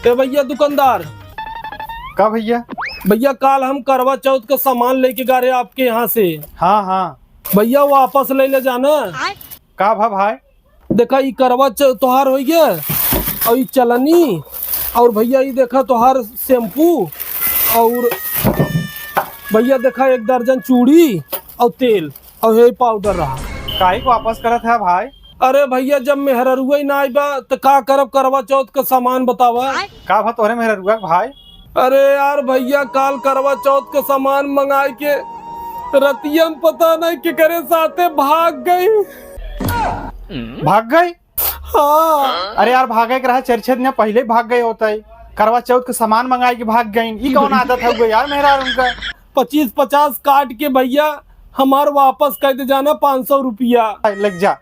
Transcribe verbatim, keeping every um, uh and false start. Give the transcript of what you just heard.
ए भइया दुकानदार। का भइया? भइया, काल हम करवा चौथ का सामान लेके गा रहे आपके यहाँ से। हाँ, हाँ। भइया, वापस ले ले जाना। का भा भाई? देखा, ई करवा चौ-, तोहार होइ गया, और ई चलनी, और भइया, ई देखा तोहार shampoo, और भइया, देखा, एक दर्जन चूड़ी और तेल। और हे पाउडर रहा। काहे को वापस करत है भाई? अरे भइया, जब मेहररुआ ही ना आई बा, त का करब करवा चौथ का सामान, बतावा? का भा तोहरे मेहररुआ के भाई? अरे यार भइया, काल करवा चौथ का सामान मंगाई के रतिया में पता नहीं केकरे साथे भाग गई। भाग गई? हाँ। अरे यार, भागे के रहा, चार छह दिन पहिले भाग गए होत है। करवा चौथ का सामान मंगाई के भाग गई। ई कौन आदत है यार मेहरारू का? पच्चीस पचास काट के भइया, हमार वापस कर दे जाना पाँच सौ रुपया। लग जा।